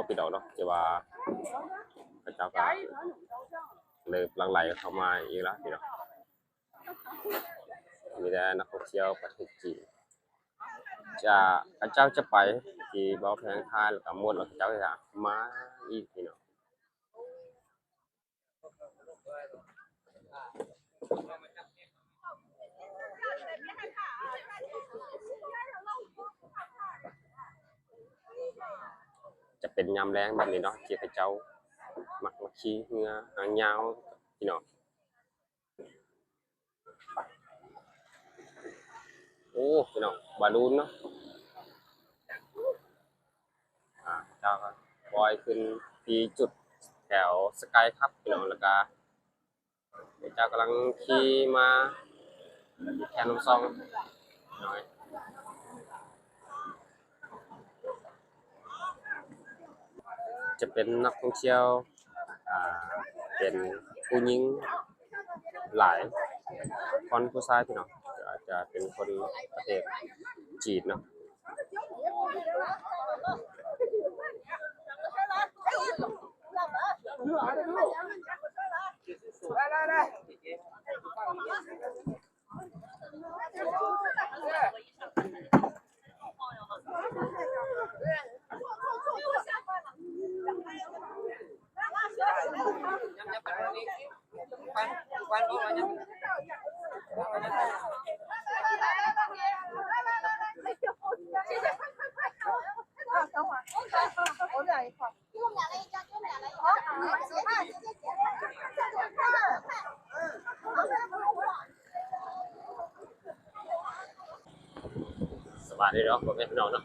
ພີ່ນ້ອງເນາະ ທີ່ວ່າເຂົາເຈົ້າກໍເລີ່ມຫຼັ່ງໄຫຼເຂົ້າມາອີກແລ້ວພີ່ນ້ອງ. ມີແຕ່ນັກທ່ອງທ່ຽວປະເທດຈີນ ຈະ ເຂົາເຈົ້າຈະໄປທີ່ບໍ່ແພງທ່າ ແລ້ວກໍໝົດ ແລ້ວເຂົາເຈົ້າຈະມາອີກພີ່ນ້ອງ. ຈະເປັນຍາມແລງແບບນີ້ເນາະ ທີ່ເຂົາເຈົ້າມັກມາຂີ່ເຮືອຫາງຍາວພີ່ນ້ອງ. ໂອ້ ພີ່ນ້ອງ ບາລູນເນາະ ອ່າ ເຈົ້າກໍລອຍຂຶ້ນທີ່ຈຸດແຖວສະກາຍຄັບພີ່ນ້ອງ ແລ້ວກໍເຈົ້າກຳລັງຂີ່ມາທີ່ແຄມນ້ຳຊອງ ພີ່ນ້ອງເອີຍ. ຈະເປັນນັກທ່ອງທ່ຽວ ອ່າ ເປັນຜູ້ຍິງຫຼາຍກ່ອນຜູ້ຊາຍພີ່ນ້ອງ ອາດຈະເປັນຄົນປະເທດຈີນເນາະ. ສະບາຍດີເນາະ ພໍ່ແມ່ພີ່ນ້ອງເນາະ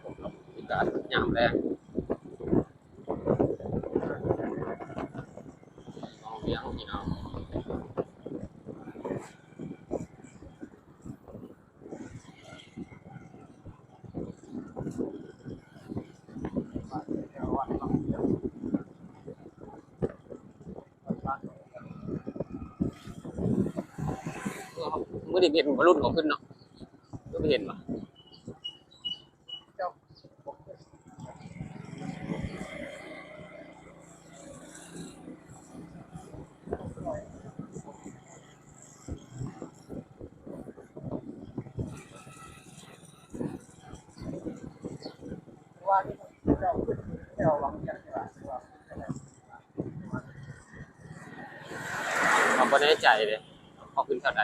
ພົບກັບບັນຍາກາດຍາມແລງ ເມືອງວຽງພີ່ນ້ອງ. ມື້ນີ້ເຫັນບາລຸນເຂົາຂຶ້ນເນາະ ຄືບໍ່ເຫັນຫວາ? ເຮົາບໍ່ແນ່ໃຈເດ້ ເຂົາຂຶ້ນເທົ່າໃດ.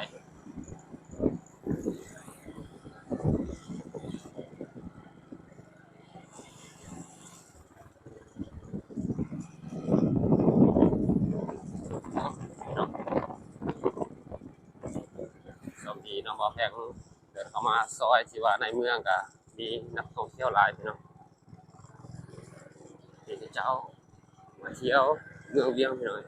ໂຊກດີເນາະ ບ່າວແພງເດີນເຂົ້າມາຊອຍທີ່ວ່າໃນເມືອງກະມີນັກທ່ອງທ່ຽວຫຼາຍພີ່ນ້ອງ ທີ່ເຂົາເຈົ້າມາທ່ຽວເມືອງວຽງພີ່ນ້ອງ.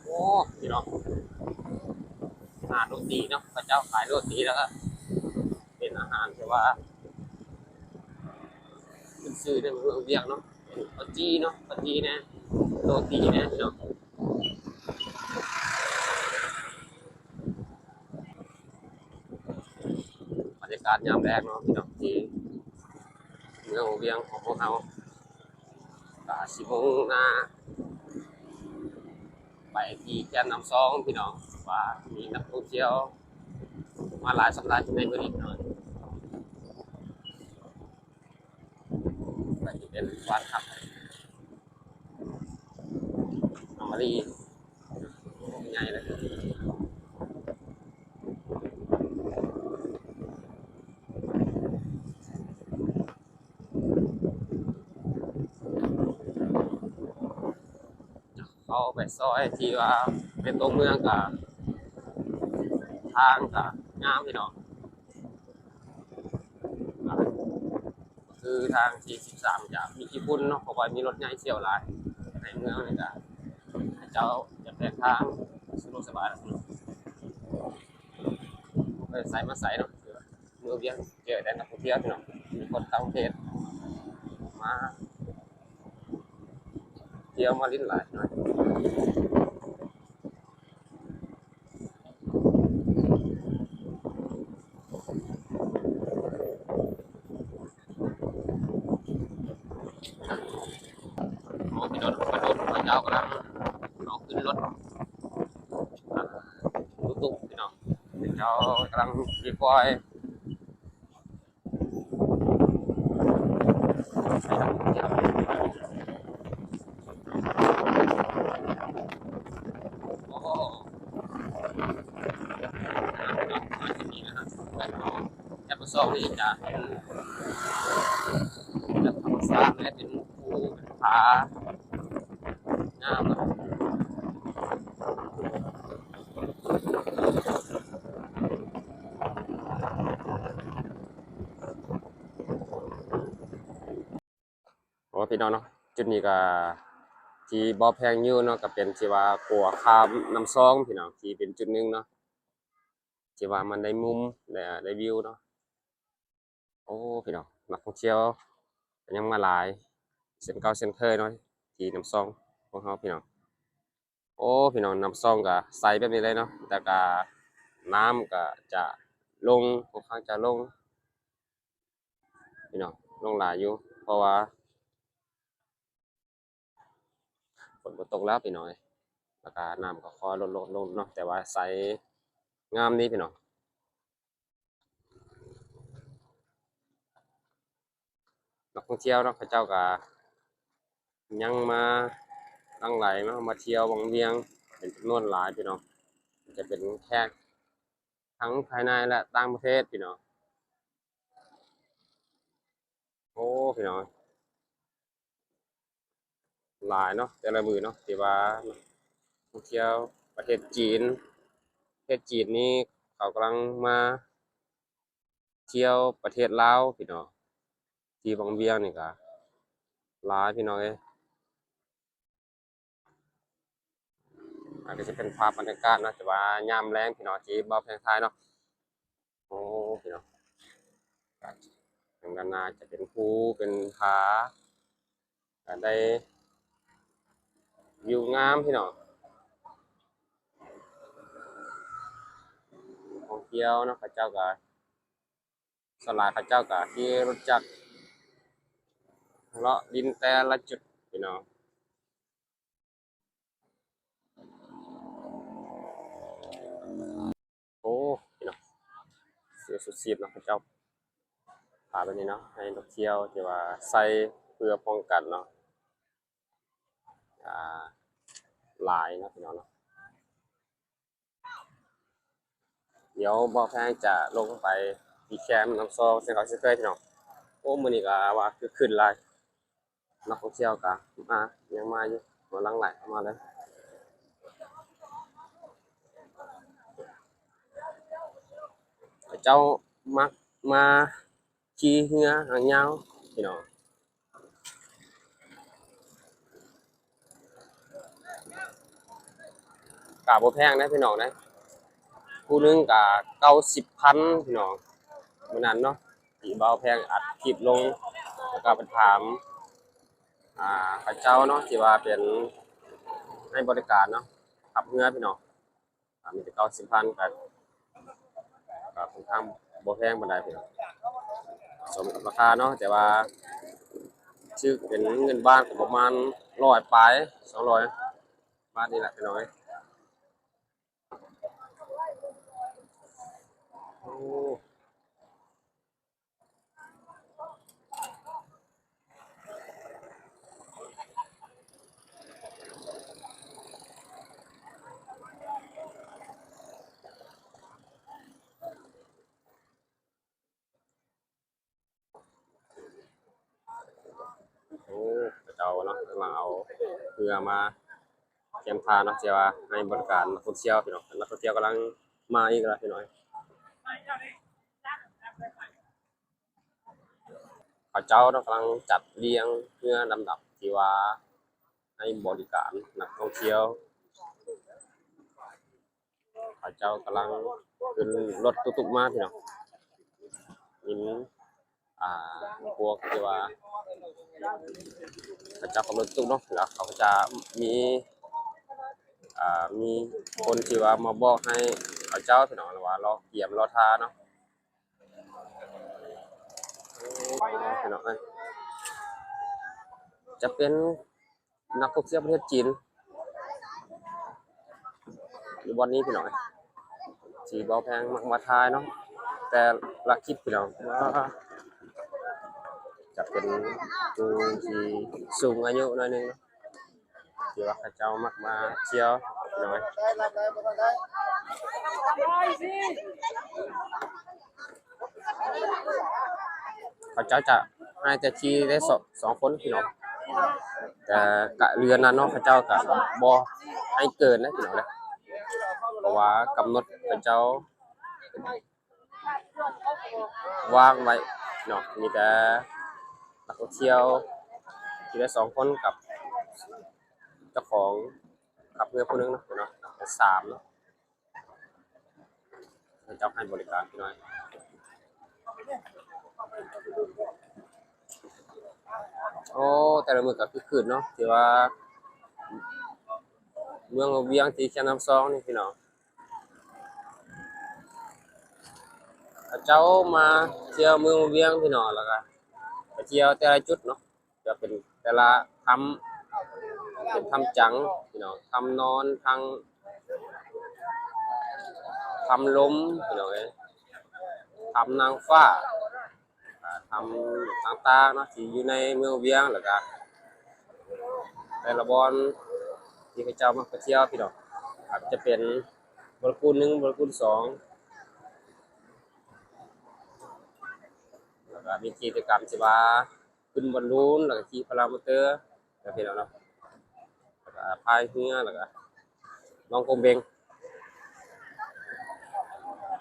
ໂອ້ ພີ່ນ້ອງ ຮ້ານໂຣຕີເນາະ ເຂົາເຈົ້າຂາຍໂຣຕີ ແລ້ວກະເປັນອາຫານທີ່ວ່າຂຶ້ນຊື່ໃນເມືອງວຽງເນາະ ເປັນເຂົ້າຈີ່ເນາະ ເຂົ້າຈີ່ແດ່ ໂຣຕີແດ່ພີ່ນ້ອງ. ບັນຍາກາດຍາມແລງເນາະພີ່ນ້ອງ ທີ່ເມືອງວຽງຂອງພວກເຮົາ ກະຊິມຸ່ງໜ້າໄປທີ່ແຄມນ້ຳຊອງພີ່ນ້ອງ ວ່າມີນັກທ່ອງທ່ຽວມາຫຼາຍສ່ຳໃດໃນມື້ນີ້ພີ່ນ້ອງ. ກະຊິເປັນບ້ານພັກ າລີ ໃຫຍ່ເລີຍ. ເຂົ້າໄປຊອຍທີ່ວ່າເປັນຕົວເມືອງ ກະທາງກະງາມພີ່ນ້ອງ. ຄືທາງທີ່ສິບສາມຈະມີຂີ້ຝຸ່ນເນາະ ເພາະວ່າມີລົດໃຫຍ່ທ່ຽວຫຼາຍ. ໃນເມືອງນີ້ກະເຂົາເຈົ້າຈະແປງທາງສະດວກສະບາຍ ໄປໃສມາໃສເນາະ. ເມືອງວຽງເຈີແຕ່ນັກທ່ອງທ່ຽວພີ່ນ້ອງ ມີຄົນຕ່າງປະເທດມາທ່ຽວມາຫຼິ້ນຫຼາຍເນາະ. ໂອ້ ພີ່ນ້ອງ ເຂົາເຈົ້າກຳລັງເອົາຂຶ້ນລົດຕຸກໆ ພີ່ນ້ອງ ເຂົາເຈົ້າກຳລັງເກັບປ່ອຍ. ແລ້ວກໍຊອກນີ້ຈະເປັນແບບທຳມະຊາດ ແລະ ເປັນພູ ເປັນຜາ ງາມເນາະ. ໂອ້ ພີ່ນ້ອງເນາະ ຈຸດນີ້ກະທີ່ບ່າວແພງຢູ່ເນາະ ກະເປັນທີ່ວ່າຂົວຂ້າມນ້ຳຊອງ ພີ່ນ້ອງ ທີ່ເປັນຈຸດໜຶ່ງເນາະ ທີ່ວ່າມັນໄດ້ມຸມ ໄດ້ ໄດ້ວິວເນາະ. ໂອ້ ພີ່ນ້ອງ ນັກທ່ອງທ່ຽວກະຍັງມາຫຼາຍເຊັ່ນເກົ່າເຊັ່ນເຄີຍເນາະ ທີ່ນ້ຳຊອງຂອງເຮົາ ພີ່ນ້ອງ. ໂອ້ ພີ່ນ້ອງ ນ້ຳຊອງກະໃສແບບນີ້ເລີຍເນາະ ແຕ່ກະນ້ຳກະຈະລົງ ຄ່ອນຂ້າງຈະລົງ ພີ່ນ້ອງ ລົງຫຼາຍຢູ່ ເພາະວ່າຝົນບໍ່ຕົກແລ້ວ ພີ່ນ້ອງເອີຍ ແລ້ວກະນ້ຳກໍຄ່ອຍລົດລົງເນາະ ແຕ່ວ່າໃສງາມດີ ພີ່ນ້ອງ. ນັກທ່ອງທ່ຽວເນາະ ເຂົາເຈົ້າກໍຍັງມາຫຼັ່ງໄຫຼເນາະ ມາທ່ຽວວັງວຽງເປັນຈຳນວນຫຼາຍ ພີ່ນ້ອງ. ຈະເປັນແຂກທັງພາຍໃນ ແລະ ຕ່າງປະເທດ ພີ່ນ້ອງ. ໂອ້ ພີ່ນ້ອງ ຫຼາຍເນາະ ແຕ່ລະມື້ເນາະ ທີ່ວ່ານັກທ່ອງທ່ຽວປະເທດຈີນ ປະເທດຈີນນີ້ເຂົາກຳລັງມາທ່ຽວປະເທດລາວ ພີ່ນ້ອງ. ທີ່ວັງວຽງນີ້ກະຫຼາຍ ພີ່ນ້ອງເອີຍ. ອັນນີ້ຈະເປັນພາບບັນຍາກາດເນາະ ແຕ່ວ່າຍາມແລງ ພີ່ນ້ອງ ທີ່ບ່າວແພງຖ່າຍເນາະ. ໂອ້ ພີ່ນ້ອງ ທາງດ້ານໜ້າຈະເປັນພູ ເປັນຜາ ກະໄດ້ວິວງາມ ພີ່ນ້ອງ. ນັກທ່ອງທ່ຽວເນາະ ເຂົາເຈົ້າກະ ສ່ວນຫຼາຍເຂົາເຈົ້າກະຂີ່ລົດຈັກເລາະຫຼິ້ນແຕ່ລະຈຸດ ພີ່ນ້ອງ. ໂອ້ ພີ່ນ້ອງ ເສື້ອຊູຊີບເນາະ ເຂົາເຈົ້າພາແບບນີ້ເນາະ ໃຫ້ນັກທ່ຽວທີ່ວ່າໃສ່ເພື່ອປ້ອງກັນເນາະ ອ່າ ຫຼາຍເນາະ ພີ່ນ້ອງເນາະ. ດຽວບ່າວແພງຈະລົງໄປທີ່ແຄມນ້ຳຊອງເຊັ່ນເກົ່າເຊັ່ນເຄີຍ ພີ່ນ້ອງ. ໂອ້ ມື້ນີ້ກະວ່າຄຶກຄື້ນຫຼາຍ ນັກທ່ອງທ່ຽວກະມາ ຍັງມາຢູ່ ມາຫຼັ່ງໄຫຼເຂົ້າມາເລີຍ. ເຂົາເຈົ້າມັກມາຂີ່ເຮືອຫາງຍາວ ພີ່ນ້ອງ. ກະບໍ່ແພງເດ້ ພີ່ນ້ອງເດ້ ຜູ້ໜຶ່ງກະເກົ້າສິບພັນ ພີ່ນ້ອງ. ມື້ນັ້ນເນາະ ທີ່ບ່າວແພງອັດຄລິບລົງ ແລ້ວກະໄປຖາມ ອ່າ ເຂົາເຈົ້າເນາະ ທີ່ວ່າເປັນໃຫ້ບໍລິການເນາະ ຂັບເຮືອ ພີ່ນ້ອງ. ອ່າ ມີແຕ່ເກົ້າສິບພັນ ກໍ ກໍຄ່ອນຂ້າງບໍ່ແພງປານໃດ ພີ່ນ້ອງ ສົມກັບລາຄາເນາະ. ແຕ່ວ່າຖືກເປັນເງິນບາດກໍປະມານຮ້ອຍປາຍ ສອງຮ້ອຍບາດນີ້ແຫຼະ ພີ່ນ້ອງເອີຍ. ໂອ້ ເອົາເຮືອມາ ແຄມທ່າເນາະ ທີ່ວ່າໃຫ້ບໍລິການນັກທ່ອງທ່ຽວພີ່ນ້ອງ. ນັກທ່ອງທ່ຽວກຳລັງມາອີກແລ້ວພີ່ນ້ອງ. ເຂົາເຈົ້າເນາະ ກຳລັງຈັດລຽງເຮືອລຳດັບທີ່ວ່າໃຫ້ບໍລິການນັກທ່ອງທ່ຽວ. ເຂົາເຈົ້າກຳລັງຂຶ້ນລົດຕຸກໆມາພີ່ນ້ອງ. ເຫັນ ອ່າ ພວກທີ່ວ່າເຂົາເຈົ້າຂັບລົດຕຸກເນາະ ແລ້ວເຂົາຈະມີ ອ່າ ມີຄົນທີ່ວ່າມາບອກໃຫ້ເຂົາເຈົ້າພີ່ນ້ອງ ຫຼືວ່າລໍກຽມລໍຖ້າເນາະ ພີ່ນ້ອງເອີຍ. ຈະເປັນ ນັກທ່ອງທ່ຽວປະເທດຈີນ ຢູ່ບ່ອນນີ້ພີ່ນ້ອງ ທີ່ບ່າວແພງມັກມາຖ່າຍເນາະ ແຕ່ລະຄລິບພີ່ນ້ອງ ຈະເປັນຜູ້ທີ່ສູງອາຍຸໜ້ອຍໜຶ່ງເນາະ ທີ່ວ່າເຂົາເຈົ້າມັກມາທ່ຽວພີ່ນ້ອງ. ເຂົາເຈົ້າຈະໃຫ້ແຕ່ຂີ່ໄດ້ສອງ ສອງຄົນພີ່ນ້ອງ ແຕ່ກະເຮືອນນັ້ນເນາະ ເຂົາເຈົ້າກະບໍ່ໃຫ້ເກີນນະພີ່ນ້ອງເດີ ເພາະວ່າກຳນົດເຂົາເຈົ້າວາງໄວ້ເນາະ ມີແຕ່ນັກທ່ອງທ່ຽວຂີ່ໄດ້ສອງຄົນກັບເຈົ້າຂອງຂັບເຮືອຜູ້ໜຶ່ງເນາະ ເປັນສາມເນາະ. ເຂົາເຈົ້າໃຫ້ບໍລິການພີ່ນ້ອງ. ໂອ້ ແຕ່ລະມື້ກະຄຶກຄື້ນເນາະ ທີ່ວ່າເມືອງວຽງທີ່ແຄມນ້ຳຊອງນີ້ພີ່ນ້ອງ ເຂົາເຈົ້າມາທ່ຽວເມືອງວຽງພີ່ນ້ອງ ແລ້ວກະໄປທ່ຽວແຕ່ລະຈຸດເນາະ. ຈະເປັນແຕ່ລະຖ້ຳ ເປັນຖ້ຳຈັງພີ່ນ້ອງ ຖ້ຳນອນ ທັງຖ້ຳລົມພີ່ນ້ອງເອີຍ ຖ້ຳນາງຟ້າ ອ່າ ຖ້ຳຕ່າງໆເນາະ ທີ່ຢູ່ໃນເມືອງວຽງ ແລ້ວກະແຕ່ລະບ່ອນທີ່ເຂົາເຈົ້າມັກໄປທ່ຽວພີ່ນ້ອງ ອາດຈະເປັນໂມເລກຸນໜຶ່ງ ໂມເລກຸນສອງ ແລ້ວກະມີກິດຈະກຳທີ່ວ່າ ຂຶ້ນບອນລູນ ແລ້ວກະຂີ່ພາຣາໂມເຕີເນາະພີ່ນ້ອງເນາະ ແລ້ວກະພາຍເຮືອ ແລ້ວກະລ່ອງກົງເບັງ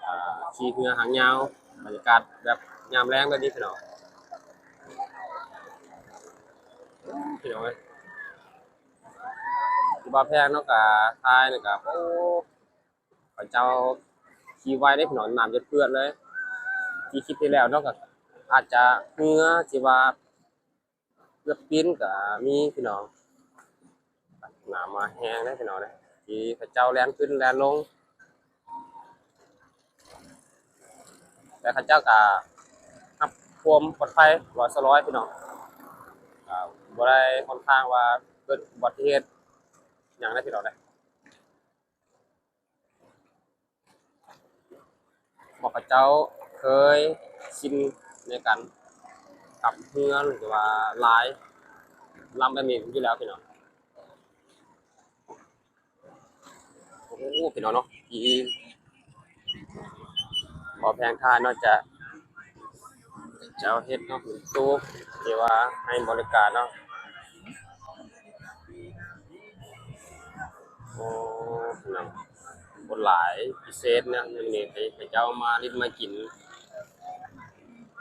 ອ່າ ຂີ່ເຮືອຫາງຍາວ ບັນຍາກາດແບບຍາມແລງແບບນີ້ພີ່ນ້ອງ. ພີ່ນ້ອງເອີຍ ທີ່ບ່າວແພງເນາະ ກະຖ່າຍແລ້ວກະ ໂອ້ ເຂົາເຈົ້າຂີ່ໄວເດ້ພີ່ນ້ອງ ນ້ຳຈົນເປື້ອນເລີຍ ທີ່ຄລິບທີ່ແລ້ວເນາະ ກະອາດຈະເຮືອທີ່ວ່າເກືອບປິນກະມີພີ່ນ້ອງ ນ້ຳມາແຮງເດ້ພີ່ນ້ອງເດ້ ທີ່ເຂົາເຈົ້າແລ່ນຂຶ້ນແລ່ນລົງ ແຕ່ເຂົາເຈົ້າກະຮັບຄວາມປອດໄພຮ້ອຍສ່ວນຮ້ອຍພີ່ນ້ອງ ກະບໍ່ໄດ້ຄ່ອນຂ້າງວ່າເກີດອຸບັດຕິເຫດຫຍັງເດ້ພີ່ນ້ອງເດ້. ເພາະເຂົາເຈົ້າເຄີຍຊິນໃນການຂັບເຮືອ ຫຼືວ່າລາຍລຳແບບນີ້ຢູ່ແລ້ວພີ່ນ້ອງ. ໂອ້ ພີ່ນ້ອງເນາະ ທີ່ບ່າວແພງຖ່າຍເນາະ ຈະ ເຈົ້າເຮັດເນາະ ເປັນຕູ້ທີ່ວ່າໃຫ້ບໍລິການເນາະ. ໂອ້ ພີ່ນ້ອງ ຄົນຫຼາຍພິເສດເນາະ ມື້ນີ້ເຂົາເຈົ້າມາຫຼິ້ນມາກິນ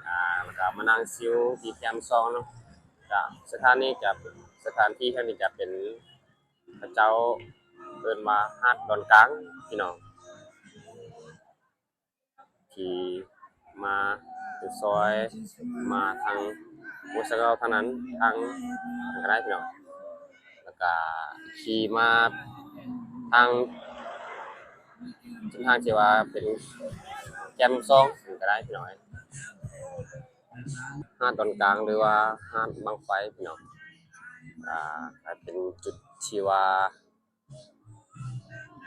ອ່າ ແລ້ວກະມານັ່ງຊິວທີ່ແຄມຊອງເນາະ. ກະສະຖານນີ້ກະ ສະຖານທີ່ແຫ່ງນີ້ກະເປັນ ເຂົາເຈົ້າເອີ້ນວ່າຫາດດອນກາງ ພີ່ນ້ອງ ທີ່ມາຈາກຊອຍ ມາທາງຫົວສະເກົ້າທາງນັ້ນ ທາງກະໄດ້ພີ່ນ້ອງ ແລ້ວກະຂີ່ມາທາງເສັ້ນທາງທີ່ວ່າເປັນແຄມຊອງກະໄດ້ພີ່ນ້ອງ. ຫາດດອນກາງ ຫຼືວ່າຫາດບັ້ງໄຟພີ່ນ້ອງ ອ່າ ກະເປັນຈຸດທີ່ວ່າ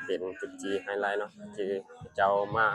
ເປັນຈຸດທີ່ໄຮໄລເນາະ ທີ່ເຈົ້າມາ